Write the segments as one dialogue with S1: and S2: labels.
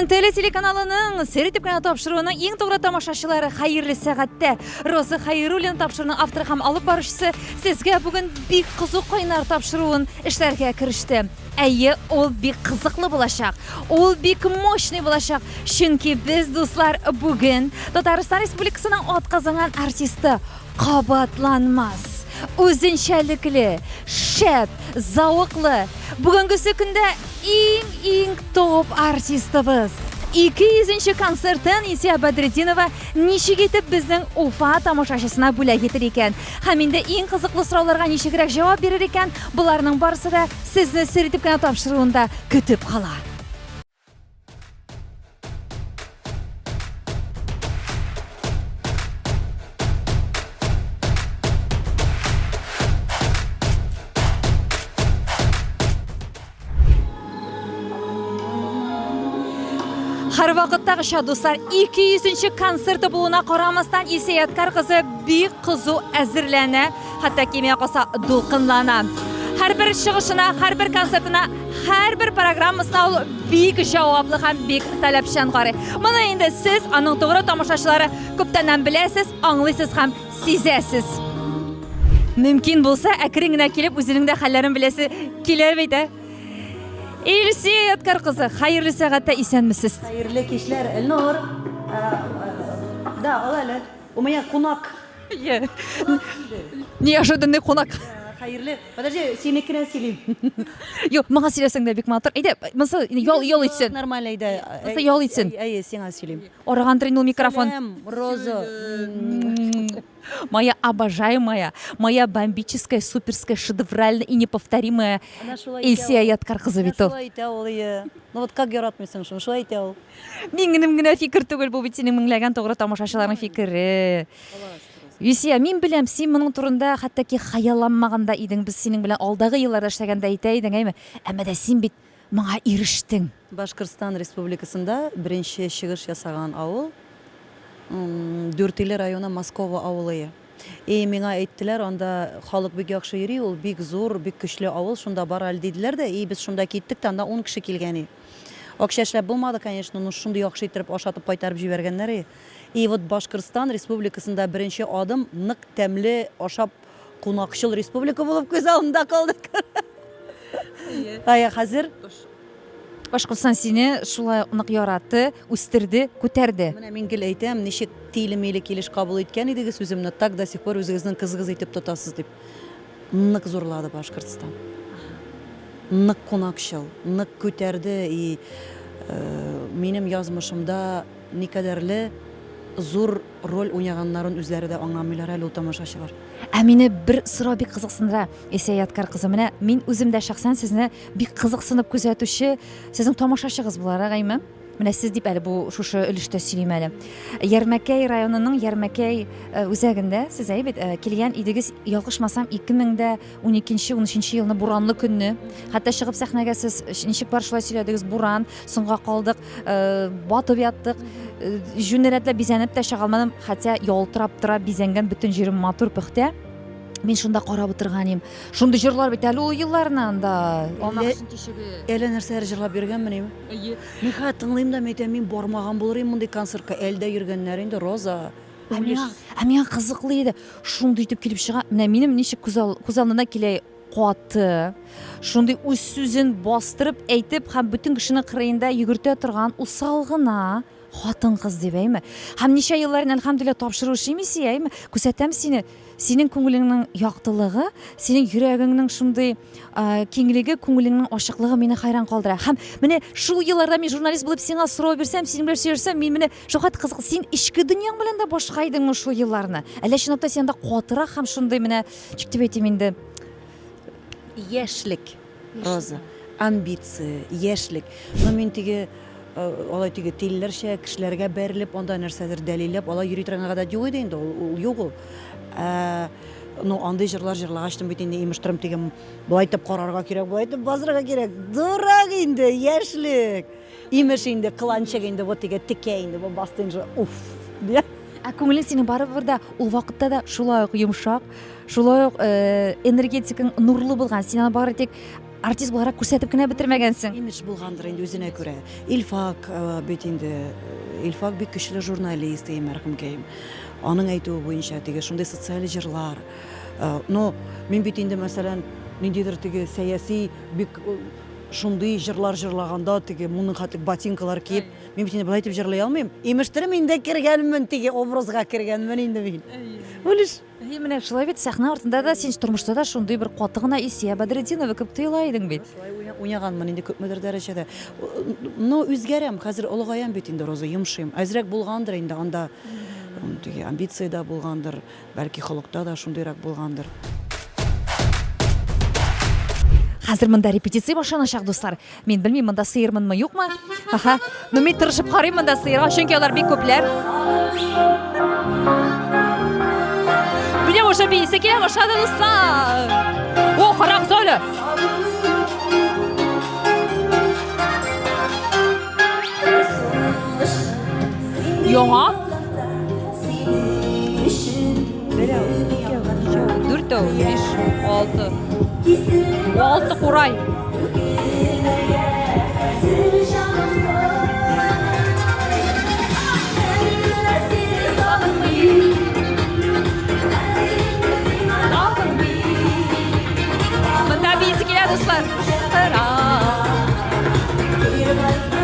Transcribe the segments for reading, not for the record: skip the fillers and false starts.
S1: Теле телеканалының сер итеп кенә тапшыруының иң тугры тамашачылары хәерле сәгатьтә. Роза Хәйруллина тапшыруның авторы һәм алып баручысы сезгә бүген бик кызу кайнар тапшыруын эшләргә кереште. Әйе, ул бик кызыклы булачак. Ул бик мощный булачак. Чөнки без, дуслар, бүген Татарстан Республикасының атказанган артисты кабатланмас, үзенчәлекле, шәп, зәвыклы, бүгенгесе көндә иң-иң топ артистыбыз. 200 нче концертын Илсөя Бәдретдинова ничек итеп безнең Уфа тамашачысына бүләк итер икән? Һәм инде иң кызыклы сорауларга ничегрәк җавап бирер икән? Боларның барысы да сезне сер итеп кенә тапшыруында көтеп кала. Һәрвакыттагыча, дуслар, 200 нче концерты булуына карамастан, Илсөя Ядкар кызы бик кызу әзерләнә, хәтта кимия калса дулкынлана. Һәрбер чыгышына, һәрбер концертына, һәрбер программасына ул бик җаваплы һәм бик таләпчән карый. Моны инде сез, аның тугры тамашачылары, күптәннән беләсез, аңлыйсыз һәм сизәсез. Мөмкин булса, әкрен генә килеп, үзенең дә хәлләрен беләсе килә бит, ә? Илсөя Ядкар кызы, хәерле сәгатьтә исәнмесез.
S2: Хәерле кичләр, Эльнур. Да, ал әле. У меня кунак.
S1: Е. Неожиданный кунак.
S2: Хәерле. Подожди, синекенә сөйлим.
S1: Юк, моңа сөйләсәң дә бик матур. Әйдә, монысы ял ял итсен.
S2: Нормально, әйдә.
S1: Монысы ял итсен.
S2: Әйе, сиңа сөйлим.
S1: Арыгандыр инде ул микрофон.
S2: Сәлам, Роза.
S1: Моя обожаемая, моя бомбическая, суперская, шедевральная и неповторимая Илсөя Ядкар кызы бит ул.
S2: Шулай әйтә ул, ие. Ну вот как яратмыйсың шуны, шулай әйтә ул.
S1: Минем генә фикер түгел, бу бит синең меңләгән тугры тамашачыларның фикере. Илсөя, мин беләм, син моның турында хәтта ки хыялланмаган да идең, без синең белән алдагы елларда эшләгәндә әйтә идең, әйме? Әмма дә син бит моңа ирештең.
S2: Башкортстан Республикасында беренче чыгыш ясаган авыл, Дүртөйле районы Москово авылые. И миңа әйттеләр, анда халык бик яхшы йөри, ул бик зур, бик көчле авыл, шунда бар әле диделәр дә, и без шунда киттек тә, анда ун кеше килгән и. Акча эшләп булмады, конечно, но шундый яхшы иттереп ашатып кайтарып җибәргәннәр и. И вот Башкортстан Республикасында беренче адым нык тәмле ашап кунакчыл республика булып күз алдында калды. Ә хәзер
S1: Башкортстан сине шулай ук нык яратты, үстерде, күтәрде.
S2: Менә мин гел әйтәм, ничек тиле-миле килеш кабул иткән идегез үземне, так до сих пор үзегезнең кызыгыз итеп тотасыз дип. Нык зурлады Башкортстан. Нык кунакчыл, нык күтәрде и минем язмышымда никадәрле зур роль уйнаганнарын үзләре дә аңламыйлар әле ул тамашачылар.
S1: Ә мине бер сорау бик кызыксындыра, Илсөя Ядкар кызы. Менә мин үзем дә шәхсән сезне бик кызыксынып күзәтүче, сезнең тамашачыгыз буларак, әйме? Менә сез дип әле бу шушы өлештә сөйлим әле. Ярмәкәй районының Ярмәкәй э, үзәгендә сез әй бит э, килгән идегез, ялгышмасам, 2012-13 елны буранлы көнне. Хәтта чыгып сәхнәгә сез ничек бар шулай сөйләдегез, буран, соңга калдык, э, батып яттык, җүнле рәтләп бизәнеп тә чыга алмадым, хотя ялтырап тора, бизәнгән бөтен җирем матур, пөхтә. Мин шунда карап утырган идем. Шундый җырлар бит әле ул елларны анда. Алмагачның тишеге.
S2: Әллә нәрсәләр җырлап йөргәнмен, әйме?
S1: Әйе.
S2: Мин хәзер тыңлыйм да, мин әйтәм, мин бармаган булыр идем мондый концертка. Әле дә йөргәннәр инде, Роза.
S1: Ә миңа, ә миңа кызыклы иде. Шундый итеп килеп чыга. Менә минем ничек күз, ал, күз алдына килә каты. Шундый үз сүзен бастырып әйтеп һәм бөтен кешене кырыенда йөгертә торган усал гына хатын-кыз дип, әйме? Һәм ничә еллар инде, әлхәмдүлилләһ, тапшыру эшлим исә, әйме? Күзәтәм сине. Синең күңелеңнең яктылыгы, синең йөрәгеңнең шундый киңлеге, күңелеңнең ачыклыгы мине хайран калдыра. Һәм менә шул елларда мин журналист булып сиңа сорау бирсәм, синең белән сөйләшсәм, мин менә шулхәтле кызык, син эчке дөньяң белән дә башка идеңме шул елларны? Әллә чынлап та син анда катырак һәм шундый менә, ничек дип әйтим инде?
S2: Яшьлек, Роза, амбиция, яшьлек. Но мин теге алай теге тилеләрчә кешеләргә бәрелеп, анда нәрсәдер дәлилләп, алай йөри торган гадәт юк иде инде, ул, ул юк ул. Ә, ну, андый җырлар җырлагачтын бит инде, имеш торым теге болай итеп карарга кирәк, болай итеп басырга кирәк. Дурак инде, яшьлек. Имеш инде, кыланчык инде, вот теге текә инде, бу басты инде, уф.
S1: Ә күңелең синең барыбер дә ул вакытта да шулай ук йомшак, шулай ук энергетикаң нурлы булган. Син аны бары тик артист буларак күрсәтеп кенә бетермәгәнсең.
S2: Имидж булгандыр инде үзенә күрә. Илфак э, бит инде, э, Илфак бик көчле журналист, и мәрхүмкәем. Аның әйтүе буенча теге шундый социаль җырлар. Э, но мин бит инде, мәсәлән, ниндидер теге сәяси бик шундый җырлар җырлаганда теге моның хәтлек ботинкалар киеп, мин бит инде болай итеп җырлый алмыйм. Имештер мин дә кергәнмен, теге образга кергәнмен инде мин. Үлеш.
S1: Әйе, менә шулай бит, сәхнә артында да син тормышта да шундый бер каты гына Исия Бәдретдинова кебек тоела идең бит.
S2: Шулай уйнаганмын инде күпмедер дәрәҗәдә. Но үзгәрәм, хәзер олыгаям бит инде, Роза, йомшыйм. Әзрәк булгандыр инде анда, теге амбиция дә булгандыр, бәлки холыкта да шундыйрак булгандыр.
S1: Хәзер монда репетиция башланачак, дуслар. Мин белмим, монда сыермынмы, юкмы? Аха. Ну, мин тырышып карыйм монда сыерга, чөнки алар бик күпләр. Менә уже биисе килә башлады, дуслар. О, карагыз әле. Яңа. Берәү, икәү, өчәү, дүртәү, биш, алты. Алты курай. Монда биисе килә, дуслар.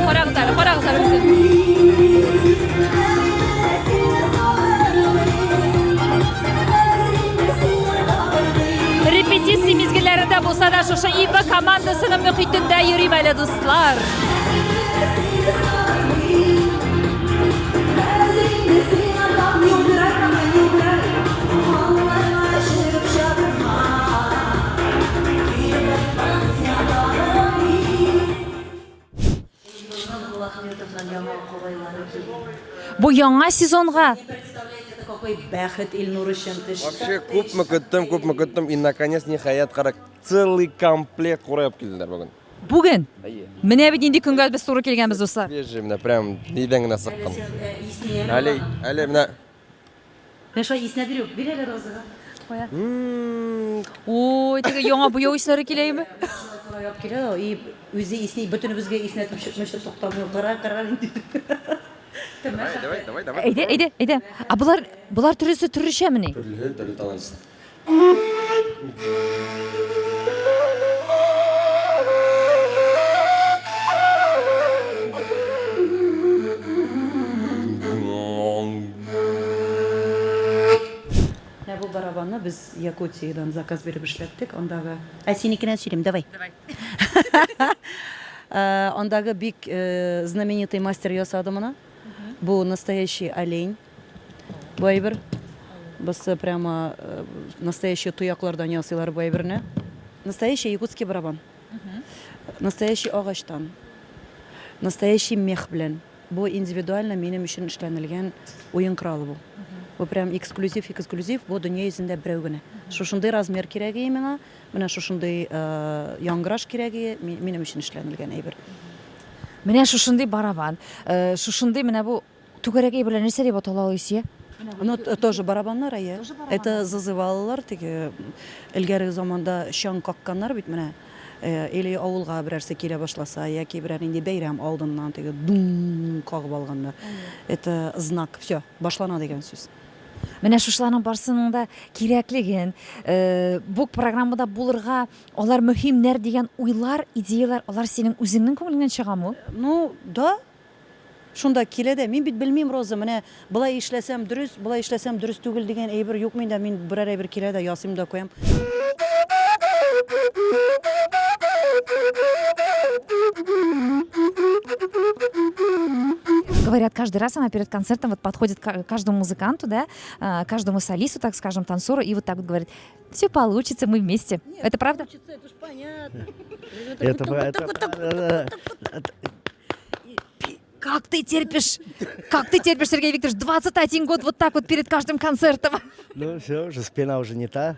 S1: Карагыз әле, карагыз әле үзен. Репетиция мизгелләрендә булса да шушы ИБ командасының мөхитендә йөрим әле, дуслар. Бу яңа сезонга.
S2: Бәхет Илнур өчен
S3: Вообще күпме көттем, күпме көттем, и наконец ниһаять кара целый комплект курай алып килделәр бүген.
S1: Бүген.
S3: Әйе.
S1: Менә бит нинди көнгә без туры килгәнбез, дуслар.
S3: Свежий менә прям нидән генә сыккан. Әле, әле менә
S2: Менә шулай иснә бирү. Бир әле Розага.
S1: Кая? Ой, теге яңа буяу исләре килә име?
S2: Шулай алып килә дә, и үзе исни, бөтенебезгә иснәтеп чыкмыйча туктамый. Кара, кара инде.
S3: Давай, давай, давай, давай.
S1: Әйдә, әйдә, әйдә. Ә болар, болар төрлесе төрлечәмени?
S3: Төрле, төрле тональность.
S2: Менә бу барабанны без Якутиядән заказ биреп эшләттек. Андагы. Ә синекенә сөйлим, давай. Давай. Андагы бик знаменитый мастер ясады моны. Бу настоящий олень. Бу әйбер. Бусы прямо настоящий тояклардан ясыйлар бу әйберне. Настоящий якутский барабан. Настоящий агачтан. Настоящий мех белән. Бу индивидуально минем өчен эшләнелгән уен коралы бу. Бу прям эксклюзив, эксклюзив, бу дөнья йөзендә берәү генә. Шушындый размер кирәге миңа, менә шушындый яңгыраш кирәге минем өчен эшләнелгән әйбер.
S1: Менә шушындый барабан, шушындый менә бу Түгәрәк әйберләр нәрсә дип атала ул, Илсөя?
S2: Ну, тоже барабаннар, әйе. Это зазывалалар, теге элгәре заманда чаң какканнар бит менә. Э, или авылга берәрсе килә башласа, яки берәр нинди бәйрәм алдыннан теге дум кагып алганнар. Это знак, все, башлана дигән сүз.
S1: Менә шушыларның барсының да кирәклеген, э, бу программада булырга алар мөһимнәр дигән уйлар, идеяләр, алар синең үзеңнең күңелеңнән чыгамы ул?
S2: Ну, да. Шунда килә дә, мин бит белмим, Роза, менә болай эшләсәм дөрес, болай эшләсәм дөрес түгел дигән әйбер юк миндә, мин берәр әйбер килә дә ясыйм да куям.
S1: Говорят, каждый раз она перед концертом вот подходит к каждому музыканту, да, каждому солисту, так скажем, танцору, и вот так вот говорит: все получится, мы вместе.
S2: Нет,
S1: это правда?
S2: Получится, это ж понятно.
S4: Это,
S1: Как ты терпишь? Как ты терпишь, Сергей Викторович, 21 год вот так вот перед каждым концертом?
S4: Ну, все, уже спина уже не та.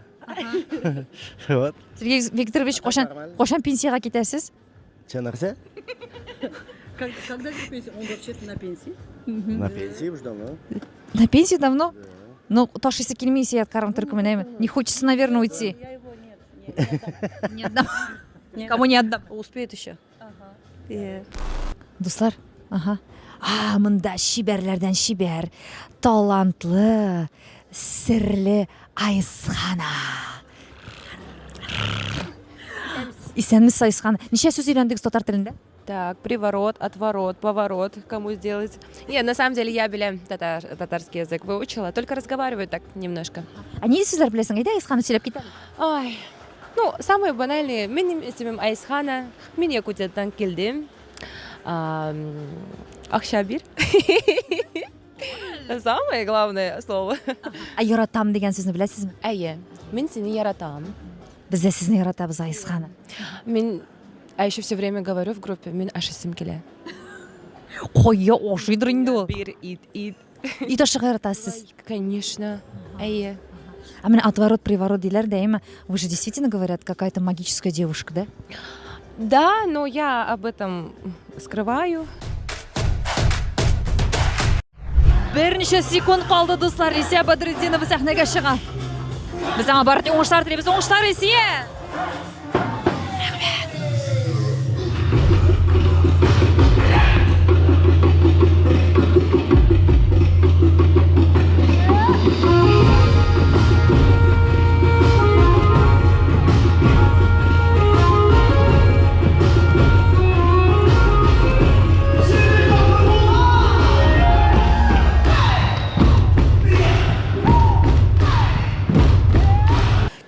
S4: Вот.
S1: Сергей Викторович, кайчан, кайчан пенсиягә китәсез?
S4: Че, нәрсә?
S2: Когда же пенсия? Он вообще-то на пенсии.
S4: На пенсии уже давно.
S1: На пенсии давно? Ну, ташлыйсы килми Сият Карам төркеменә. Не хочется, наверное, уйти.
S2: Я его нет.
S1: Не отдам. Кому не отдам.
S2: Успеет еще. Ие.
S1: Дуслар, ага. А, монда чибәрләрдән чибәр, талантлы, серле Айсхана. Исәнмесез, Айсхана. Ничә сүз өйрәндегез татар телендә?
S5: Так, приворот, отворот, поворот, кому сделать. Нет, на самом деле я беләм татарский язык выучила, только разговариваю так немножко.
S1: Ә нинди сүзләр беләсең? Әйдә, Айсхана, сөйләп кит әле.
S5: Ой, ну, самые банальные. Минем исемем Айсхана, мин Якутиядан килдем. Акча бир. Самое главное слово.
S1: Ә яратам дигән сүзне беләсезме?
S5: Әйе, мин сине яратам.
S1: Без дә сезне яратабыз, Айсхана.
S5: Мин, а еще все время говорю в группе, мин ашыйсым килә.
S1: Кая ашыйдыр инде ул?
S5: Бир, ит, ит.
S1: Ит ашарга яратасыз.
S5: Конечно. Әйе.
S1: А менә отворот, приворот диләр дә, әйме? Вы же действительно говорят, какая-то магическая девушка, да?
S5: Да, но я об этом скрываю.
S1: Берничә секунд калды, дуслар. Исия Бадретдинова сәхнәгә чыга. Без аңа бары тик уңышлар телибез. Уңышлар, Исия!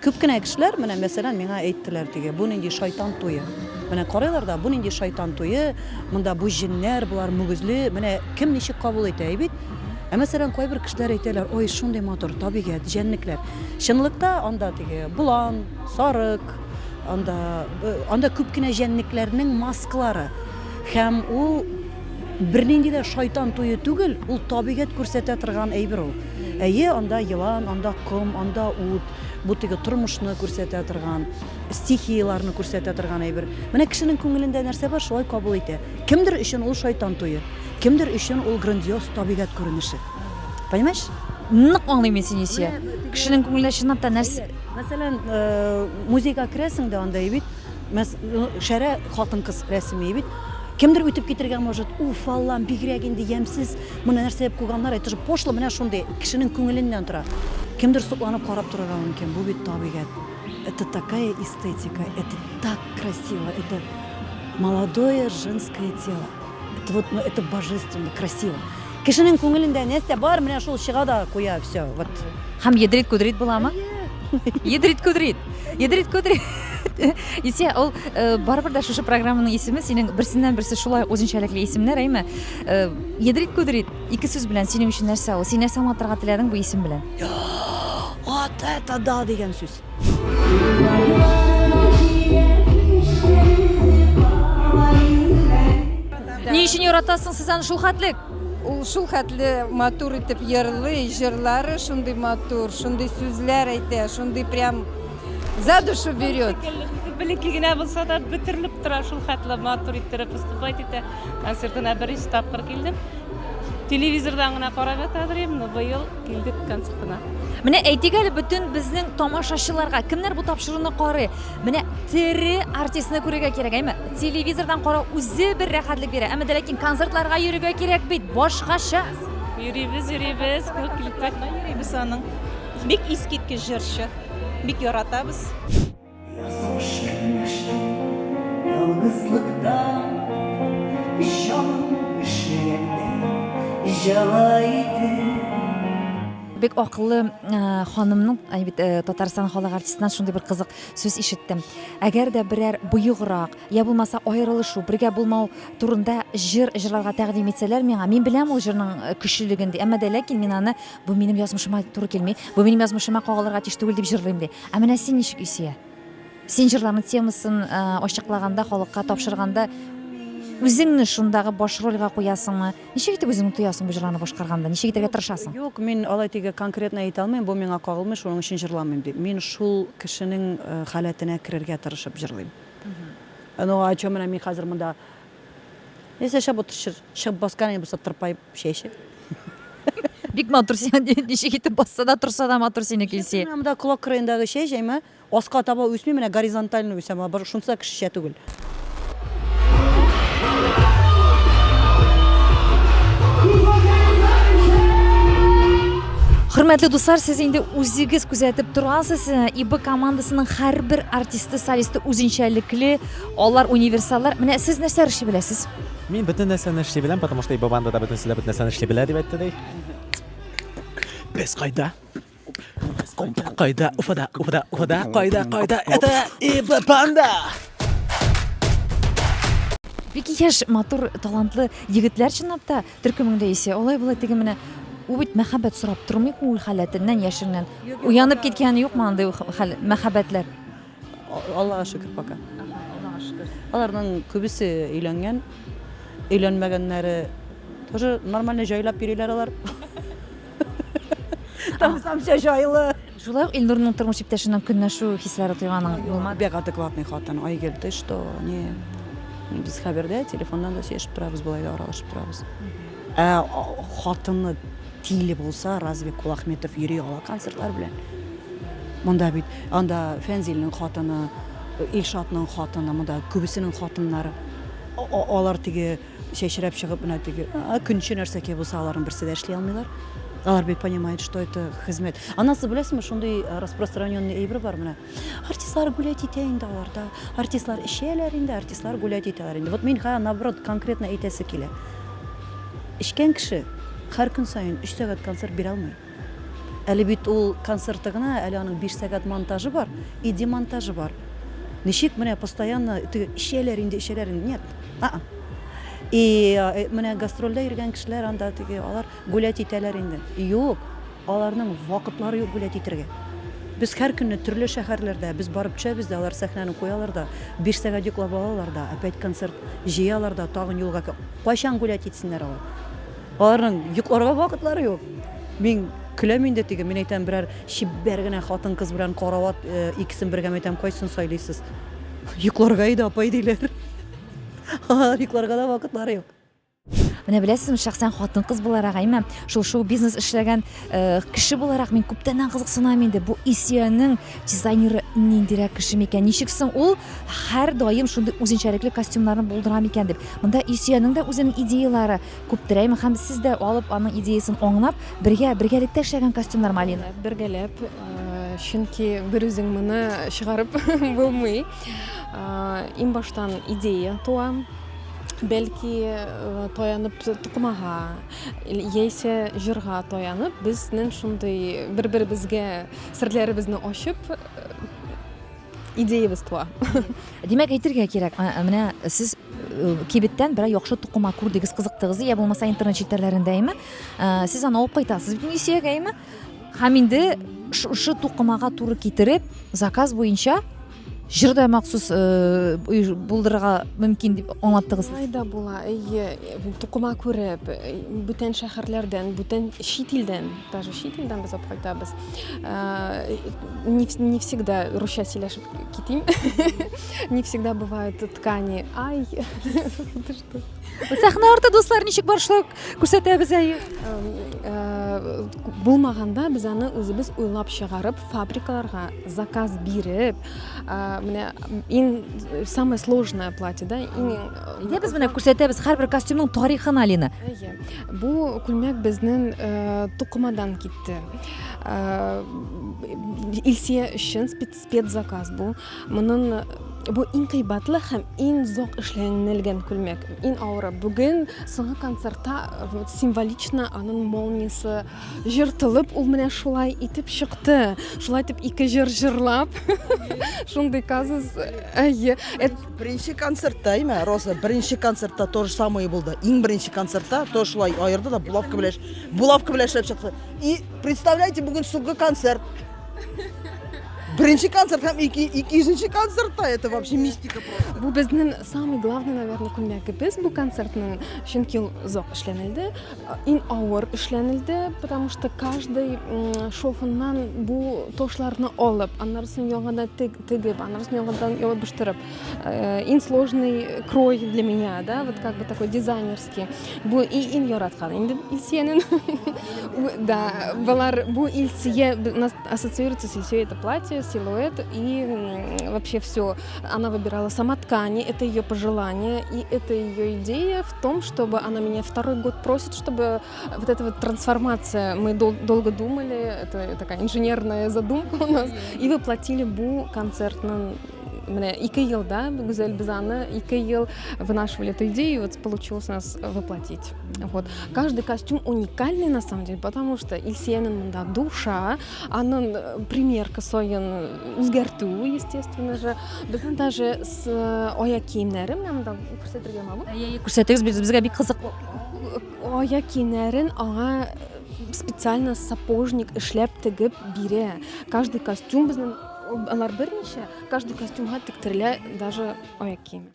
S2: Күп кенә кешеләр, менә мәсәлән, миңа әйттеләр теге, бу нинди шайтан туе. Менә карыйлар да, бу нинди шайтан туе, монда бу җеннәр, болар мөгезле, менә кем ничек кабул итә, әй бит. Ә мәсәлән, кайбер кешеләр әйтәләр, ой, шундый матур табигать, җәнлекләр. Чынлыкта анда теге болан, сарык, анда, анда күп кенә җәнлекләрнең маскалары. Һәм ул бернинди дә шайтан туе түгел, ул табигать күрсәтә торган әйбер ул. Әйе, анда елан, анда ком, анда ут, бу теге тормышны күрсәтә торган, стихияләрне күрсәтә торган әйбер. Менә кешенең күңелендә нәрсә бар, шулай кабул итә. Кемдер өчен ул шайтан туе, кемдер өчен ул грандиоз табигать күренеше. Понимаешь?
S1: Нык аңлыйм мин сине, Исия. Кешенең күңелендә чынлап та нәрсә...
S2: Мәсәлән, музейга керәсең дә анда бит, шәрә хатын-кыз рәсеме бит. Кемдер үтеп китергә может, уф, Аллам, бигрәк инде ямьсез, моны нәрсә дип куйганнар, это же пошло, менә шундый, кешенең күңеленнән тора. Кемдер сокланып карап торырга мөмкин, бу бит табигать. Это такая эстетика, это так красиво, это молодое женское тело. Это вот, ну, это божественно, красиво. Кешенең күңелендә нәрсә бар, менә шул чыга да куя, все, вот.
S1: Һәм ядрит-кудрит буламы? Ядрит-кудрит. Ядрит-кудрит. Исә ул э, барыбер дә шушы программаның исеме синең берсеннән берсе шулай үзенчәлекле исемнәр, әйме? Э, ядрит-кудрит ике сүз белән синең өчен нәрсә ул? Син нәрсә аңлатырга теләдең бу исем белән?
S2: Вот это да дигән сүз.
S1: Ни өчен яратасың сез аны шул хәтлек?
S6: Ул шул хәтле матур итеп йырлый, җырлары шундый матур, шундый сүзләр әйтә, шундый прям за душу берет.
S7: Бәләкәй генә булса да бөтерелеп тора, шул хәтле матур иттереп выступать итә. Концертына беренче тапкыр килдем. Телевизордан гына карап ятадыр идем, но быел килдек концертына.
S1: Менә әйтик әле бөтен безнең тамашачыларга, кемнәр бу тапшыруны карый, менә тере артистны күрергә кирәк, әйме? Телевизордан карау үзе бер рәхәтлек бирә, әмма дә ләкин концертларга йөрергә кирәк бит, башкача.
S7: Йөрибез, йөрибез, күп килдек.
S8: Йөрибез аның. Бик искиткеч җырчы. Бик яратабыз.
S9: Язмыш көнләште ялгызлыктан, Җаным өшегәндә җылы иде.
S1: Бик акыллы ханымның, әй бит Татарстан халык артистыннан шундый бер кызык сүз ишеттем. Әгәр дә берәр боеграк, я булмаса аерылышу, бергә булмау турында җыр җырларга тәкъдим итсәләр миңа, мин беләм ул җырның көчлелеген ди. Әмма дә ләкин мин аны бу минем язмышыма туры килми, бу минем язмышыма кагылырга тиеш түгел дип җырлыйм ди. Ә менә син ничек, Илсөя? Син җырларның темасын ачыклаганда, халыкка тапшырганда үзеңне шундагы баш рольгә куясыңмы? Ничек итеп үзеңне тоясың бу җырларны башкарганда? Ничек итәргә тырышасың?
S2: Юк, мин алай теге конкретно әйтә алмыйм, бу миңа кагылмый, шуның өчен җырламыйм дип. Мин шул кешенең халәтенә керергә тырышып җырлыйм. Ну, а чё менә мин хәзер монда Нәрсә эшләп утырышыр? Чыгып баскан инде булса тырпаеп чәче.
S1: Бик матур сиңа ничек итеп басса да торса да матур синеке Илсөя.
S2: Менә монда колак кырыендагы чәч, әйме? Аска таба үсми, менә горизонтально үсә, бер шунысы да кешечә түгел.
S1: Хөрмәтле дуслар, сез инде үзегез күзәтеп торасыз, ИБ командасының һәрбер артисты, солисты үзенчәлекле, алар универсаллар. Менә сез нәрсә эшли беләсез?
S10: Мин бөтен нәрсәне эшли беләм, потому что ИБ бандада бөтенесе дә бөтен нәрсәне эшли белә дип әйтте ди. Без кайда? Кайда? Уфада, Уфада, Уфада, кайда, кайда? Это ИБ банда!
S1: Бик яшь, матур, талантлы егетләр чынлап та төркемеңдә исә. Алай болай теге менә ул бит мәхәббәт сорап тормый күңел халәтеннән, яшеннән. Уянып киткәне юкмы андый хәл, мәхәббәтләр?
S2: Аллага шөкер пока. Аллага шөкер. Аларның күбесе өйләнгән. Өйләнмәгәннәре тоже нормально җайлап йөриләр алар. Там сам все җайлы.
S1: Шулай ук Илнурның тормыш иптәшеннән көнләшү хисләре тойганың булмады?
S2: Бик адекватный хатын. Айгөл, ты что? Не. Без хәбәрдә, телефоннан да сөйләшеп торабыз, болай да аралашып торабыз. Ә хатыны тиле булса, разве Кулахметов йөри ала концертлар белән? Монда бит анда Фәнзилнең хатыны, Илшатның хатыны, монда күбесенең хатыннары. Алар теге Чәчрәп чыгып менә теге көнче нәрсәкәй булса, аларның берсе дә эшли алмыйлар. Алар бит понимают, что это хезмәт. Аннан соң беләсезме, шундый распространенный әйбер бар менә. Артистлар гулять итә инде алар да. Артистлар эчәләр инде, артистлар гулять итәләр инде. Вот мин хәзер наоборот конкретно әйтәсе килә. Эчкән кеше һәр көн саен 3 сәгать концерт бирә алмый. Әле бит ул концерты гына, әле аның 5 сәгать монтажы бар и демонтажы бар. Ничек менә постоянно теге эчәләр инде, эчәләр инде. Нет. А-а. И э, менә гастрольдә йөргән кешеләр анда теге алар гулять итәләр инде. Юк, аларның вакытлары юк гулять итәргә. Без һәр көнне төрле шәһәрләрдә, без барып төшәбез дә, алар сәхнәне куялар да, 5 сәгать йоклап алалар да, опять концерт җыялар да, тагын юлга. Кайчан гулять итсеннәр алар? Аларның йокларга вакытлары юк. Мин көләм инде теге, мин әйтәм, берәр чибәр генә хатын-кыз белән карават э, икесен бергә әйтәм, кайсын сайлыйсыз? Йокларга иде, апай, диләр. Алар йокларга да вакытлары юк.
S1: Менә беләсезме, шәхсән хатын-кыз буларак, әйме, шул шоу-бизнес эшләгән э, кеше буларак мин күптәннән кызыксынам инде. Бу Исиянең дизайнеры ниндирәк кеше микән? Ничек соң ул һәрдаим шундый үзенчәлекле костюмнарны булдыра микән дип. Монда Илсөянең дә үзенең идеялары күптер, әйме? Һәм сез дә алып аның идеясын аңлап, бергә, бергәлектә эшләгән костюмнар Малина?
S11: Бергәләп, чөнки бер үзең моны чыгарып булмый. Иң баштан идея туа. Бәлки таянып тукымага яисә җырга таянып, безнең шундый бер-беребезгә серләребезне ачып, идеябез туа.
S1: Димәк, әйтергә кирәк, менә сез э, кибеттән берәр яхшы тукыма күрдегез, кызыктыгыз, я булмаса интернет челтәрләрендә, әйме? Э, сез аны алып кайтасыз бит Илсөягә, әйме? Һәм инде шушы тукымага туры китереп, заказ буенча җыр да махсус э, булдырырга мөмкин дип аңлаттыгыз.
S11: Шулай да була, әйе, тукыма күреп, бүтән шәһәрләрдән, бүтән чит илдән, даже чит илдән без алып кайтабыз. Э, не, не всегда русча сөйләшеп китим. Не всегда бывают ткани. Ай, ты что?
S1: Сәхнә арты дуслар ничек бар шулай күрсәтәбез әйе.
S11: Э, булмаганда без аны үзебез уйлап чыгарып, фабрикаларга заказ биреп, э, менә иң самое сложное платье, да, иң
S1: Әйдә без менә күрсәтәбез һәрбер костюмның тарихын, Алина.
S11: Әйе. Бу күлмәк безнең тукымадан китте. Илсия өчен спецзаказ бу. Моның бу иң кыйбатлы һәм иң озак эшләнелгән күлмәк, иң авыры. Бүген соңгы концертта символично аның молниясе җыртылып, ул менә шулай итеп чыкты. Шулай итеп ике җыр җырлап, шундый казус. Әйе.
S12: Беренче концертта, әйме, Роза, беренче концертта то же самое булды. Иң беренче концертта тоже шулай аерды да булавка белән булавка белән эшләп чыкты. И представляете, бүген соңгы концерт. Беренче концерт һәм 200 концертта это вообще мистика просто.
S11: Бу безнең самый главный, наверное, күлмәгебез бу концертның, чөнки ул озак эшләнелде, иң авыр эшләнелде, потому что каждый шовыннан бу тошларны алып, аннары соң яңадан тегеп, аннары соң яңадан ябыштырып. Э, иң сложный крой для меня, да, вот как бы такой дизайнерский. Бу и иң яраткан инде Илсиянең. Да, болар бу Илсия у нас ассоциируется с Илсией это платье. силуэт и вообще все. Она выбирала сама ткани, это ее пожелание, и это ее идея в том, чтобы она меня второй год просит, чтобы вот эта вот трансформация, мы дол долго думали, это такая инженерная задумка у нас, и воплотили бу концертның менә ике елда Гүзәл без аны ике ел вынашивали эту идею, и вот получилось у нас воплотить. Вот. Каждый костюм уникальный на самом деле, потому что Илсиянең монда душа, аның э, примерка саен үзгәртү, естественно же. Безнең даже с э, аяк киемнәре менә монда күрсәтергә могу.
S1: Әйе, күрсәтегез, безгә бик кызыклы.
S11: Аяк киемнәрен аңа э, специально сапожник эшләп тегеп бирә. Каждый костюм безнең алар берничә, каждый костюмга тектерелә даже аяк киеме.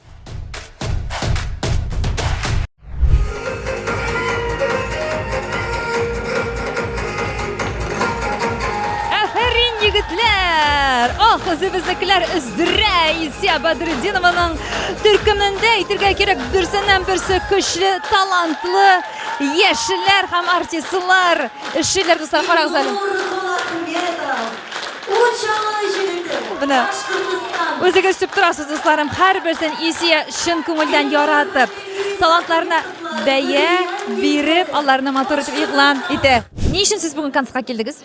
S1: Афәрин, егетләр! Ах, үзебезнекеләр өздерә! Илсия Бәдретдинованың төркемендә әйтергә кирәк, берсеннән берсе көчле, талантлы яшьләр һәм артистлар эшлиләр, дуслар, карагыз әле. Менә үзегез күреп торасыз, дусларым, һәрберсен Илсия чын күңелдән яратып, талантларына бәя биреп, аларны матур итеп игълан итә. Ни өчен сез бүген концертка килдегез?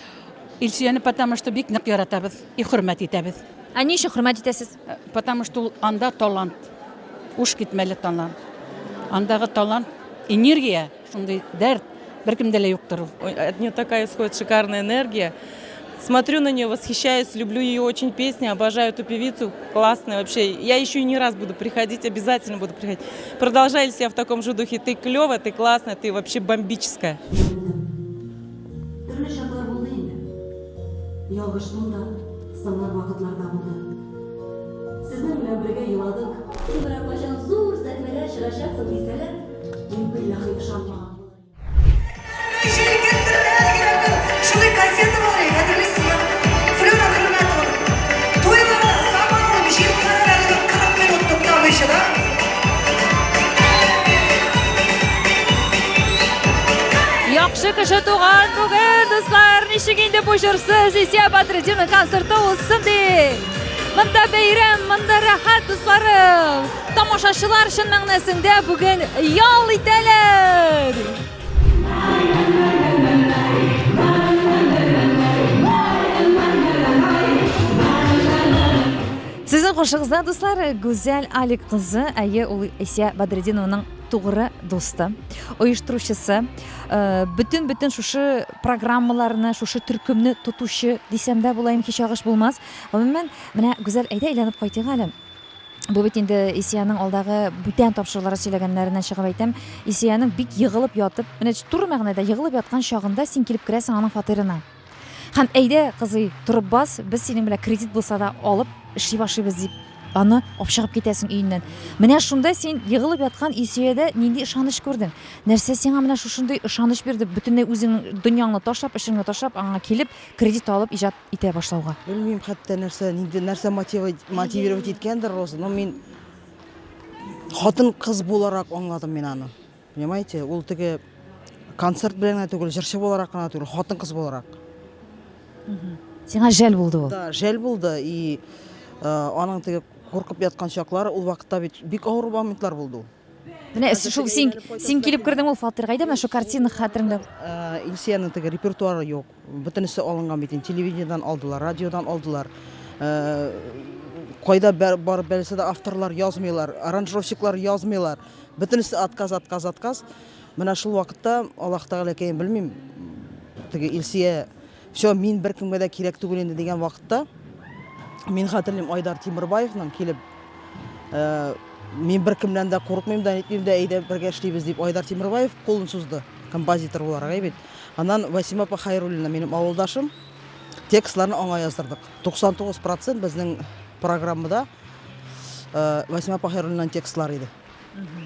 S13: Илсөяне потому что бик нык яратабыз и хөрмәт итәбез.
S1: Ә ни өчен хөрмәт итәсез?
S13: Потому что ул анда талант. Уш китмәле талант. Андагы талант, энергия, шундый дәрт беркемдә лә юктыр ул.
S7: От нее такая исходит шикарная энергия. Смотрю на нее, восхищаюсь, люблю ее очень песни, обожаю эту певицу, классная вообще. Я еще и не раз буду приходить, обязательно буду приходить. Продолжай себя в таком же духе. Ты клевая, ты классная, ты вообще бомбическая.
S9: Төрле чаклар булды инде. Ялгыштым да, сыңар вакытлар да булды. Сезнең белән бергә еладык. Син берәр кайчан зур сәхнәгә чыгачаксың дисәләр, мин билләхи ышанмаган булыр идем.
S14: Җилкендерә йөрәкне. Шундый кассета бар иде, хәтерлисезме? Флюра Хөрмәтованың. Туйларда самовар җилкендерә идек 40 минут туктамыйча да.
S1: Яхшы кеше туган бүген, дуслар! Ничек инде бу җырсыз Исия Бадретдинов концерты узсын ди? Монда бәйрәм, монда рәхәт, дусларым! Тамашачылар чын мәгънәсендә бүген ял итәләр! Сезнең каршыгызда, дуслар, Гүзәл Алик кызы, әйе, ул Исия Бадретдинованың тугры дусты, оештыручысы, э, бөтен-бөтен шушы программаларны, шушы төркемне тотучы дисәм дә булаем, һич ялгыш булмас. Гомумән, менә Гүзәл, әйдә әйләнеп кайтыйк әле. Бу бит инде Исиянең алдагы бүтән тапшырулары сөйләгәннәреннән чыгып әйтәм. Исиянең бик егылып ятып, менә туры мәгънәдә егылып яткан чагында син килеп керәсең аның фатирына. Һәм әйдә, кызый, торып бас, без синең белән кредит булса да алып эшли башлыйбыз дип, аны алып чыгып китәсең өеннән. Менә шунда син егылып яткан Илсөядә нинди ышаныч күрдең? Нәрсә сиңа менә шушындый ышаныч бирде, бөтенләй үзеңнең дөньяңны ташлап, эшеңне ташлап, аңа килеп, кредит алып иҗат итә башлауга?
S12: Белмим, хәтта нәрсә, нинди нәрсә мотивировать иткәндер Роза, но мин хатын-кыз буларак аңладым мин аны. Понимаете, ул теге концерт белән генә түгел, җырчы буларак кына түгел, хатын-кыз буларак.
S1: Сиңа жәл булды ул.
S12: Да, жәл булды и э, аның теге куркып яткан чаклары ул вакытта бит бик авыр моментлар булды ул.
S1: Менә шул син син килеп кердең ул фатирга, әйдә менә шул картина хәтереңдә.
S12: Э, Илсиянең теге репертуары юк. Бөтенесе алынган бит инде, телевидениедән алдылар, радиодан алдылар. Э, кайда барып бәрелсә дә авторлар язмыйлар, аранжировщиклар язмыйлар. Бөтенесе отказ, отказ, отказ. Менә шул вакытта Аллаһ Тәгаләкәем, белмим, теге Илсия, все, мин беркемгә дә кирәк түгел инде дигән вакытта, мин хәтерлим Айдар Тимербаевның килеп, э, мин беркемнән дә курыкмыйм да, нитмим дә, әйдә бергә эшлибез дип Айдар Тимербаев кулын сузды, композитор буларак, әй бит. Аннан Васима апа Хайруллина, минем авылдашым, текстларны аңа яздырдык. 99 процент безнең программада э, Васима апа Хайруллинаның текстлары иде.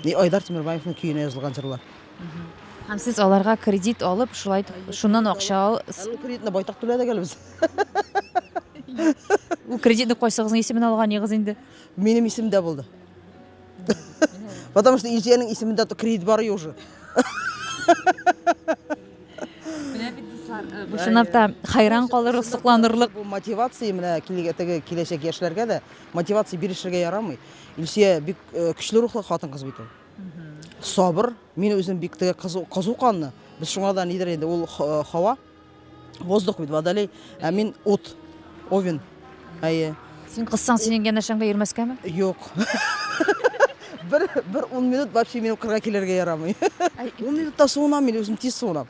S12: И Айдар Тимербаевның көенә язылган җырлар.
S1: Һәм сез аларга кредит алып, шулай шуннан акча ал.
S12: Әле ул кредитны байтак түләдек әле без.
S1: Ул кредитны кайсыгызның исеменә алган егыз инде?
S12: Минем исемдә булды. Потому что Илсиянең исемендә кредит бар уже.
S1: Менә бит, дуслар. Бу чынлап та хайран калырлык, сокланырлык.
S12: Бу мотивация менә теге киләчәк яшьләргә дә мотивация бирешергә ярамый. Илсөя бик көчле рухлы хатын-кыз бит ул. Сабыр. Мин үзем бик теге кызу, кызу канлы. Без шуңа да нидер инде ул һава, воздух бит, водолей, ә мин ут, овен. Әйе.
S1: Син кызсаң, синең янәшәңдә йөрмәскәме?
S12: Юк. Бер, бер ун минут вообще минем кырга килергә ярамый. Ун минутта суынам мин, үзем тиз суынам.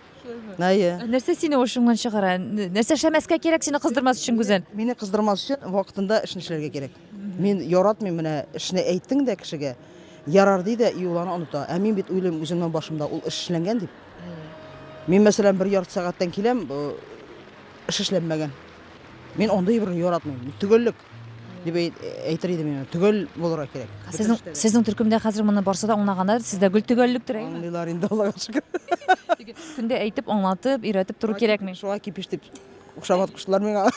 S12: Әйе.
S1: Нәрсә сине ошыңнан чыгара? Нәрсә эшләмәскә кирәк сине кыздырмас өчен, Гүзәл?
S12: Мине кыздырмас өчен вакытында эшне эшләргә кирәк. Мин яратмыйм менә эшне әйттең дә кешегә, ярар ди дә, и ул аны оныта. Ә мин бит уйлыйм үземнең башымда ул эш эшләнгән дип. Мин, мәсәлән, бер ярты сәгатьтән киләм, эш эшләнмәгән. Мин андый берне яратмыйм. Төгәллек дип әйтер идем мин. Төгәл булырга кирәк.
S1: Сезнең сезнең төркемдә хәзер моны барсы да аңлаганнар, сездә гел төгәллектер, әйеме?
S12: Аңлыйлар инде, Аллага шөкер.
S1: Көндә әйтеп, аңлатып, өйрәтеп тору кирәкми.
S12: Шуңа кипиш дип кушамат куштылар миңа.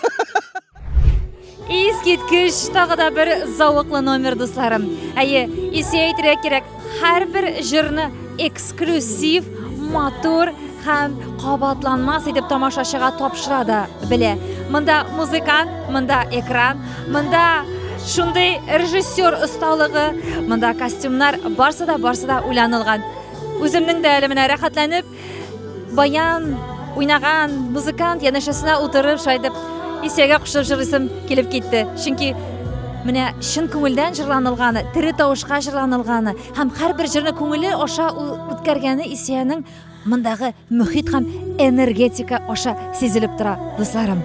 S1: Искиткеч тагы да бер зәвыклы номер, дусларым. Әйе, исә әйтергә кирәк, һәрбер җырны эксклюзив, матур һәм кабатланмас итеп тамашачыга тапшыра да белә. Монда музыкант, монда экран, монда шундый режиссер осталыгы, монда костюмнар, барсы да, барсы да уйланылган. Үземнең дә әле менә рәхәтләнеп баян уйнаган музыкант янәшәсенә утырып, шулай итеп Исәгә кушылып җырлыйсым килеп китте. Чөнки менә чын күңелдән җырланылганы, тере тавышка җырланылганы һәм һәрбер җырны күңеле аша үткәргәне Исәнең мондагы мөхит һәм энергетика аша сизелеп тора, дусларым.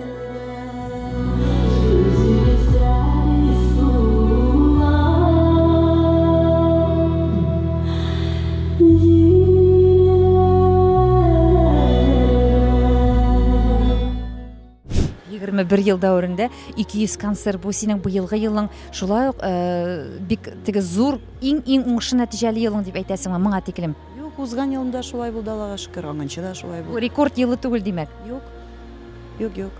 S1: 21 ел дәверендә 200 концерт бу синең быелгы елың шулай ук э, бик теге зур иң-иң уңышлы нәтиҗәле елың дип әйтәсеңме моңа тиклем?
S2: Юк, узган елымда шулай булды, Аллага шөкер, аңынчы да шулай
S1: булды. Рекорд елы түгел, димәк.
S2: Юк. Юк, юк.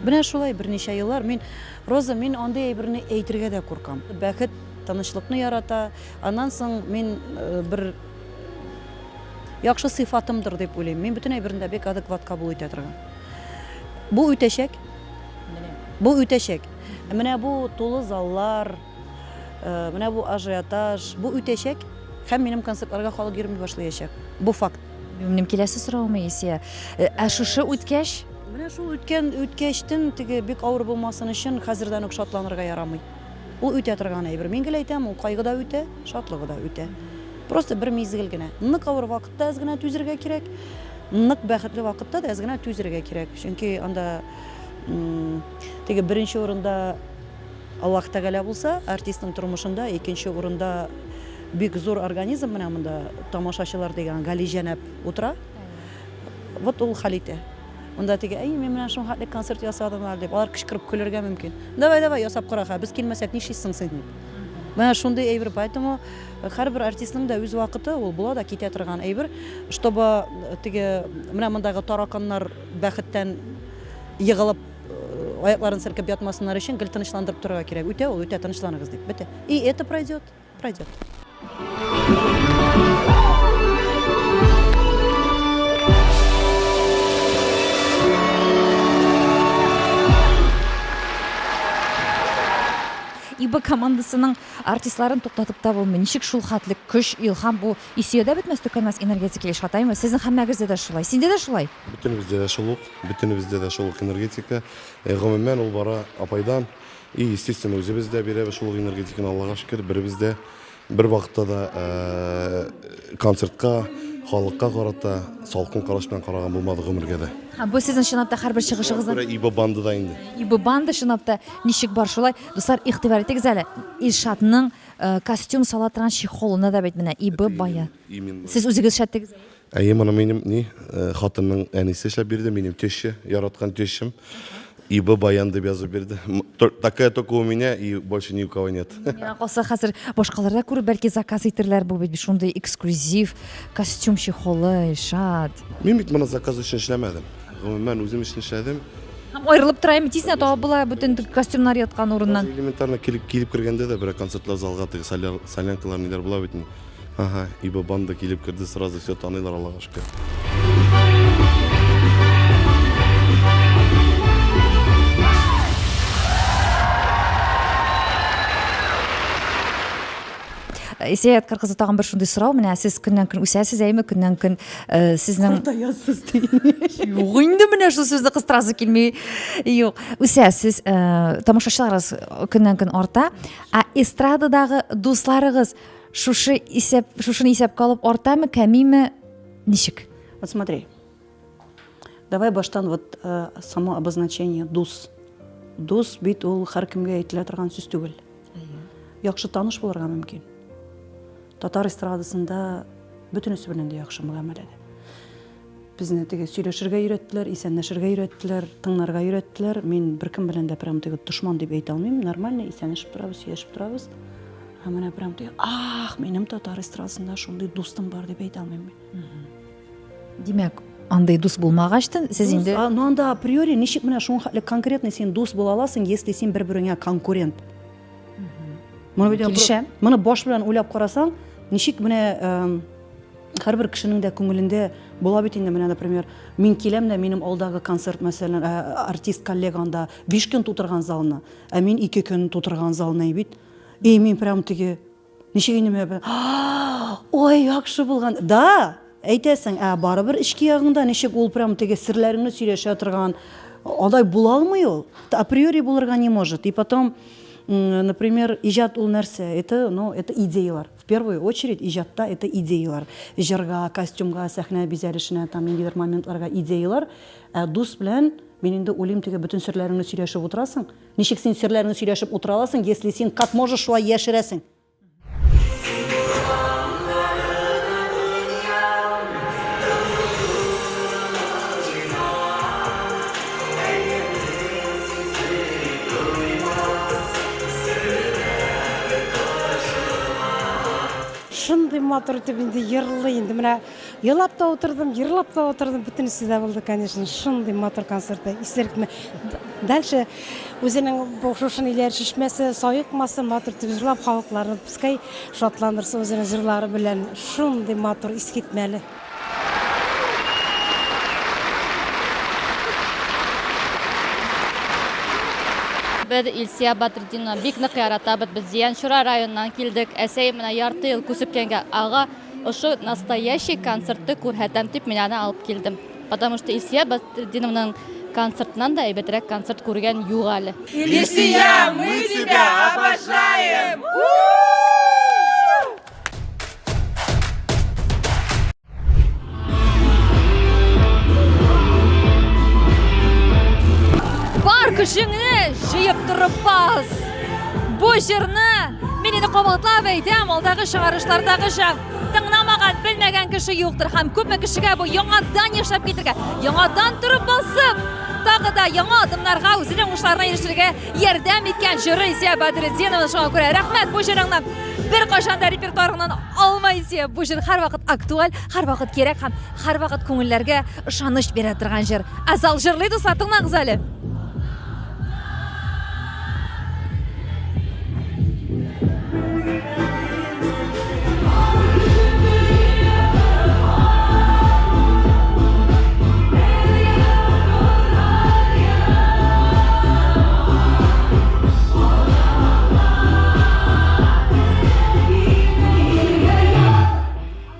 S2: Менә шулай берничә еллар мин Роза, мин андый әйберне әйтергә дә куркам. Бәхет тынычлыкны ярата. Аннан соң мин э, бер яхшы сыйфатымдыр дип уйлыйм. Мин бөтен әйберне дә бик адекват кабул итә торган. Бу үтәчәк. Бу үтәчәк. Менә бу тулы заллар, э, менә бу ажиотаж, бу үтәчәк һәм минем концертларга халык йөрми башлаячак. Бу факт.
S1: Минем киләсе соравым Исия. Э, ә шушы үткәч?
S2: Менә шул үткән үткәчтен теге бик авыр булмасын өчен хәзердән үк шатланырга ярамый. Ул үтә торган әйбер. Мин гел әйтәм, ул кайгы да үтә, шатлыгы да үтә. Просто бер мизгел генә. Нык авыр вакытта әз генә түзергә кирәк. Нык бәхетле вакытта да әз генә түзергә кирәк. Чөнки анда теге беренче урында Аллаһ Тәгалә булса, артистның тормышында икенче урында бик зур организм менә монда тамашачылар дигән галиҗәнәп утыра. Вот ул хәл итә. Монда теге, әй, мин менә шул хәтле концерт ясадым әле дип, алар кычкырып көлергә мөмкин. Давай, давай, ясап кара, без килмәсәк нишлисең син дип. Менә шундый әйбер, поэтому һәрбер артистның да үз вакыты, ул була да китә торган әйбер, чтобы теге менә мондагы тараканнар бәхеттән егылып аякларын селкеп ятмасыннар өчен гел тынычландырып торырга кирәк. Үтә ул, үтә, тынычланыгыз дип. Бетә. И это пройдет, пройдет.
S1: ИБ командасының артистларын туктатып та булмый. Ничек шул хәтле көч, илһам бу Исөядә бетмәс төкәнмәс энергетика Илшат, әйме? Сезнең һәммәгездә дә шулай. Синдә дә шулай?
S15: Бөтенебездә дә шул ук, бөтенебездә дә шул ук энергетика. Гомумән, ул бара апайдан. И, естественно, үзебез дә бирәбез шул ук энергетиканы, Аллага шөкер, беребез дә бер вакытта да концертка, халыкка карата салкын караш белән караган булмады гомергә дә.
S1: Һәм бу сезнең чынлап та һәрбер чыгышыгызда.
S15: Шуңа күрә ИБ банды да инде.
S1: ИБ банды чынлап та ничек бар шулай. Дуслар, игътибар итегез әле, Илшатның костюм сала торган чехолына да бит менә ИБ бая. Сез үзегез эшләттегез?
S15: Әйе, моны минем ни, хатынның әнисе эшләп бирде, минем теща, яраткан тещам. ИБ Баян дип язып бирде. Такая только у меня и больше ни у кого нет.
S1: Миңа калса, хәзер башкалар да күреп, бәлки заказ итерләр. Бу бит шундый эксклюзив костюм чехолы, Илшат.
S15: Мин бит моны заказ өчен эшләмәдем. Гомумән, үзем өчен эшләдем.
S1: Һәм аерылып тора, тиз генә табып була бөтен костюмнар яткан урыннан.
S15: Даже элементарно килеп, килеп кергәндә дә берәр концертлар залга теге солянкалар ниләр була бит инде. Ага, ибо банда килеп керде, сразу все таныйлар, Аллага шөкер.
S1: Исәят кызы тагын бер шундый сорау, менә сез көннән-көн үсәсез, әйме, көннән-көн э, сезнең
S2: Картаясыз ди.
S1: Юк инде менә шул сүзне кыстырасы килми. Юк, үсәсез, э, тамашачыларыгыз көннән-көн арта. Ә эстрададагы дусларыгыз шушы исәп, шушыны исәпкә алып артамы, кәмиме, ничек?
S2: Вот смотри. Давай баштан вот э, само обозначение дус. Дус бит ул һәркемгә әйтелә торган сүз түгел. Яхшы таныш булырга мөмкин. Татар эстрадасында бөтенесе белән дә яхшы мөгамәләдә. Безне теге сөйләшергә өйрәттеләр, исәнләшергә өйрәттеләр, тыңларга өйрәттеләр. Мин беркем белән дә прям теге дошман дип әйтә алмыйм. Нормально исәнләшеп торабыз, сөйләшеп торабыз. Ә менә прям теге, ах, минем татар эстрадасында шундый дустым бар дип әйтә алмыйм мин.
S1: Димәк, андый дус булмагачтын, сез инде
S2: Ну анда априори ничек менә шуның хәтле конкретный син дус була аласың, если син бер-береңә конкурент. Моны бит
S1: Килешәм.
S2: Моны баш белән уйлап карасаң, ничек менә һәрбер кешенең дә күңелендә була бит инде менә, например, мин киләм дә, минем алдагы концерт, мәсәлән, артист коллега анда 5 көн тутырган залны, ә мин 2 көн тутырган залны бит. И мин прям теге ничек инде менә ой, яхшы булган. Да, әйтәсең, ә барыбер эчке ягыңда ничек ул прям теге серләреңне сөйләшә торган, алай була алмый ул. Априори булырга не может. И потом, например, иҗат ул нәрсә? Это, ну, это идеялар. В первую очередь иҗатта это идеялар. Җырга, костюмга, сәхнә бизәлешенә, там ниндидер моментларга идеялар. Ә дус белән мин инде уйлыйм, теге бөтен серләреңне сөйләшеп утырасың. Ничек син серләреңне сөйләшеп утыра аласың, если син как можешь шулай яшерәсең?
S16: Шундый матур итеп инде йырлый инде. Менә елап та утырдым, йырлап та утырдым, бөтенесе дә булды, конечно. Шундый матур концерт, исерекме. Дальше үзенең бу шушы ниләр чишмәсе саекмасын, матур итеп җырлап халыкларны пускай шатландырсын үзенең җырлары белән. Шундый матур, искитмәле.
S17: Без Илсия Батретдинованы бик нык яратабыз. Без Зиянчура районыннан килдек. Әсәй менә ярты ел күсепкәнгә ага ошо настоящий концертты күрһәтәм дип мин аны алып килдем. Потому что Илсия Батретдиновның концертыннан да әйбәтрәк концерт күргән юк әле.
S14: Илсия, мы тебя обожаем!
S1: Бар көчеңне җыеп торып бас. Бу җырны мин инде кабатлап әйтәм, алдагы чыгарышлардагыча тыңламаган, белмәгән кеше юктыр һәм күпме кешегә бу яңадан яшәп китергә, яңадан торып басып, тагы да яңа адымнарга, үзенең уңышларына ирешергә ярдәм иткән җыры Исия Бәдретдинова. Шуңа күрә рәхмәт бу җырыңны беркайчан да репертуарыңнан алма, Исия. Бу җыр һәрвакыт актуаль, һәрвакыт кирәк һәм һәрвакыт күңелләргә ышаныч бирә торган җыр. Ә зал җырлый, дуслар, тыңлагыз әле.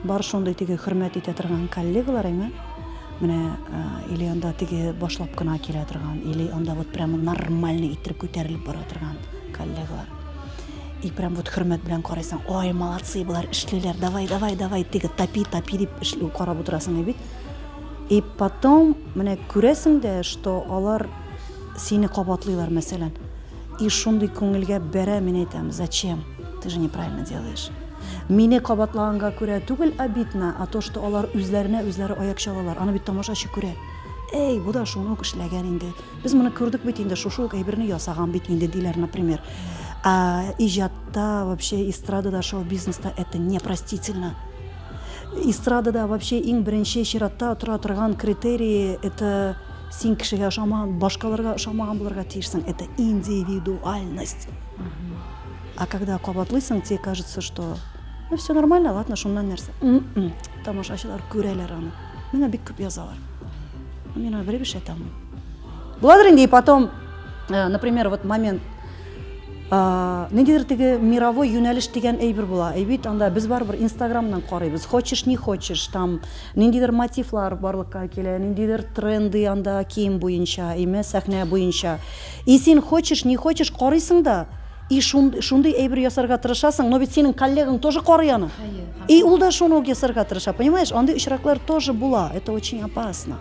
S2: Бар шундый теге хөрмәт итә торган коллегалар, әйме? Менә или анда теге башлап кына килә торган, или анда вот прямо нормальный иттереп күтәрелеп бара торган коллегалар. И прям вот хөрмәт белән карыйсың, ой, молодцы, болар эшлиләр, давай, давай, давай, теге топи, топи дип эшли карап утырасың бит. И потом менә күрәсең дә, что алар сине кабатлыйлар, мәсәлән. И шундый күңелгә бәрә, мин әйтәм, зачем? Ты же неправильно делаешь. Мине кабатлаганга күрә түгел обидно, а то, что алар үзләренә үзләре аяк чалалар. Аны бит тамашачы күрә. Эй, бу да шуны ук эшләгән инде. Без моны күрдек бит инде, шушы ук әйберне ясаган бит инде, диләр, например. А иҗатта, вообще эстрадада, шоу-бизнеста это непростительно. Эстрадада вообще иң беренче чиратта тора торган критерии это син кешегә ошамаган, башкаларга ошамаган булырга тиешсең. Это индивидуальность. А когда кабатлыйсың, тебе кажется, что ну все нормально, ладно, шуннан нәрсә. Тамашачылар күрәләр аны. Миңа бик күп язалар. Мин аны берәп эшләтә алмыйм. Буладыр инде, и потом, например, вот момент. Ниндидер теге мировой юнәлеш дигән әйбер була. Әй бит анда без барыбер Инстаграмнан карыйбыз. Хочешь, не хочешь, там ниндидер мотивлар барлыкка килә, ниндидер тренды анда кием буенча, әйме, сәхнә буенча. И син хочешь, не хочешь карыйсың да, и шундый әйбер ясарга тырышасың, но бит синең коллегаң тоже карый аны. И ул да шуны ук ясарга тырыша, понимаешь? Андый очраклар тоже була, это очень опасно.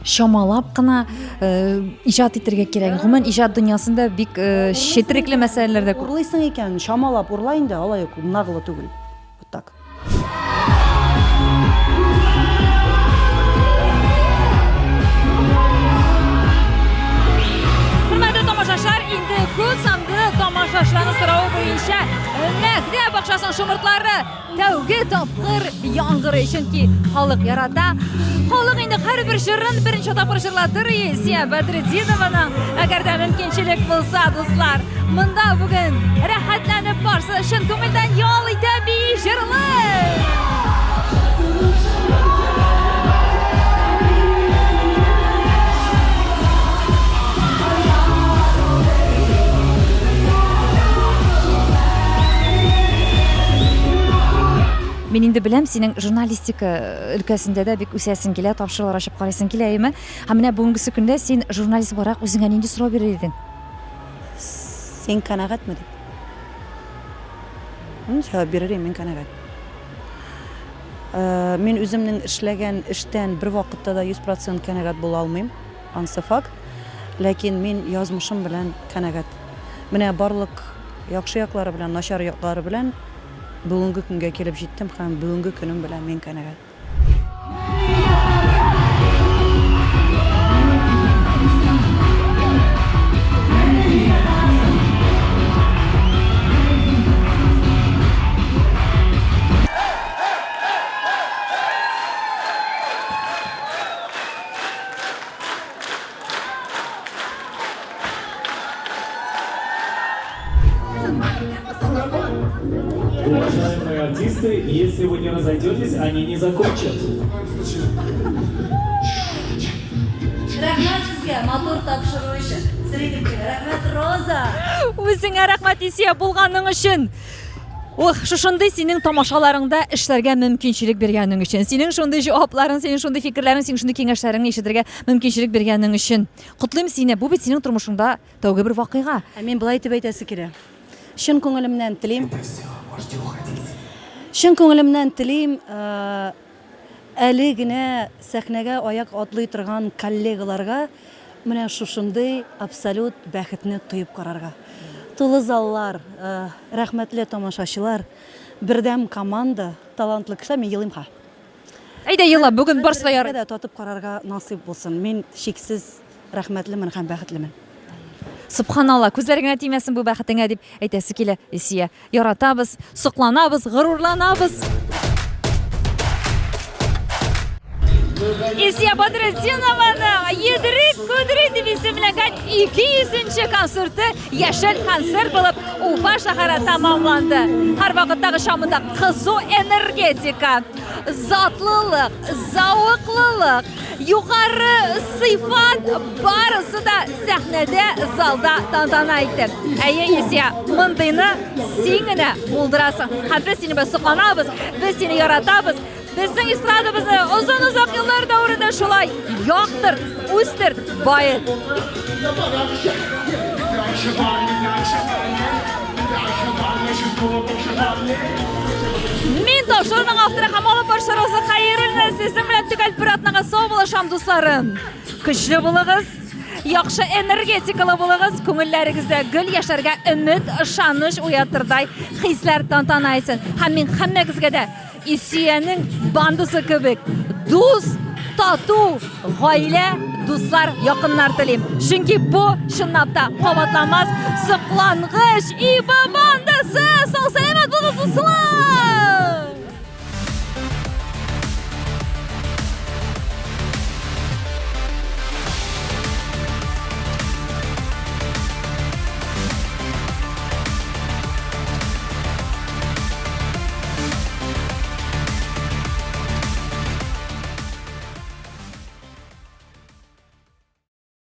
S1: Чамалап кына э, иҗат итәргә кирәк. Гомумән, иҗат дөньясында бик э, четерекле мәсьәләләр дә күп.
S2: Урлыйсың икән, чамалап урла инде, алай ук нагло түгел. Вот так.
S1: Хөрмәтле тамашачылар, инде күп санлы тамашачыларның соравы буенча Мәктәп бакчасының шомыртлары Тәүге тапкыр яңгырый, чөнки халык ярата. Халык инде һәрбер җырын беренче тапкыр җырлатыр Илсия Бәдретдинованың. Әгәр дә мөмкинчелек булса, дуслар, монда бүген рәхәтләнеп барсы чын күңелдән ял итә, бии, җырлый. Мин инде беләм, синең журналистика э, өлкәсендә дә бик үсәсең килә, тапшырулар ачып карыйсың килә, әйеме? Һәм менә бүгенгесе көндә син журналист буларак үзеңә нинди сорау бирер идең?
S2: Син канәгатьме дип. Мин җавап бирер идем, мин канәгать. Э, мин үземнең эшләгән эштән бер вакытта да 100% канәгать була алмыйм. Ансы факт. Ләкин мин язмышым белән канәгать. Менә барлык яхшы яклары белән, начар яклары белән бүгенге көнгә килеп җиттем һәм бүгенге көнем белән мин канәгать.
S10: Уважаемые артисты, если вы не разойдетесь, они не закончат.
S9: Рәхмәт сезгә, матур тапшыру өчен. Сер итеп кенә, рәхмәт, Роза.
S1: Үзеңә рәхмәт, Исия, булганың өчен. Ох, шушындый синең тамашаларыңда эшләргә мөмкинчелек биргәнең өчен, синең шундый җавапларың, синең шундый фикерләрең, синең шундый киңәшләреңне ишетергә мөмкинчелек биргәнең өчен. Котлыйм сине, бу бит синең тормышыңда тәүге бер вакыйга.
S2: Ә мин болай итеп әйтәсе килә. Чын күңелемнән телим. Чын күңелемнән телим, э, әле генә сәхнәгә аяк атлый торган коллегаларга менә шушындый абсолют бәхетне тоеп карарга. Тулы заллар, э, рәхмәтле тамашачылар, бердәм команда, талантлы кешеләр, мин елыйм ха.
S1: Әйдә ела, бүген барысы да ярый.
S2: Дә татып карарга насыйп булсын. Мин чиксез рәхмәтлемен һәм бәхетлемен.
S1: Субханалла, күзләреңә тимәсен бу бәхетеңә дип әйтәсе килә, Илсөя. Яратабыз, сокланабыз, горурланабыз. Илсөя Бадретдинованың Едрит Кудрит дип исемләнгән 200 концерты яшел концерт булып Уфа шәһәре тәмамланды. Һәрвакыттагыча монда кызу энергетика, затлылык, зәвыклылык, югары сыйфат барысы да сәхнәдә, залда тантана итте. Әйе, Илсөя, мондыйны син генә булдырасың. Һәм без сине белән сокланабыз, без сине яратабыз. Безнең эстрадабызны озын-озак еллар дәверендә шулай яктырт, үстерт, бает. Мин тапшыруның авторы һәм алып баручы Роза Хәйруллина сезнең белән төгәл бер атнага сау булышам, дусларым. Көчле булыгыз, яхшы энергетикалы булыгыз, күңелләрегездә гөл яшәргә өмет, ышаныч уятырдай хисләр тантана итсен. Һәм мин һәммәгезгә дә Илсөянең бандасы кебек дус, тату гаилә, дуслар, якыннар телим. Чөнки бу чынлап та кабатланмас соклангыч Иба бандасы! Сау сәламәт булыгыз, дуслар!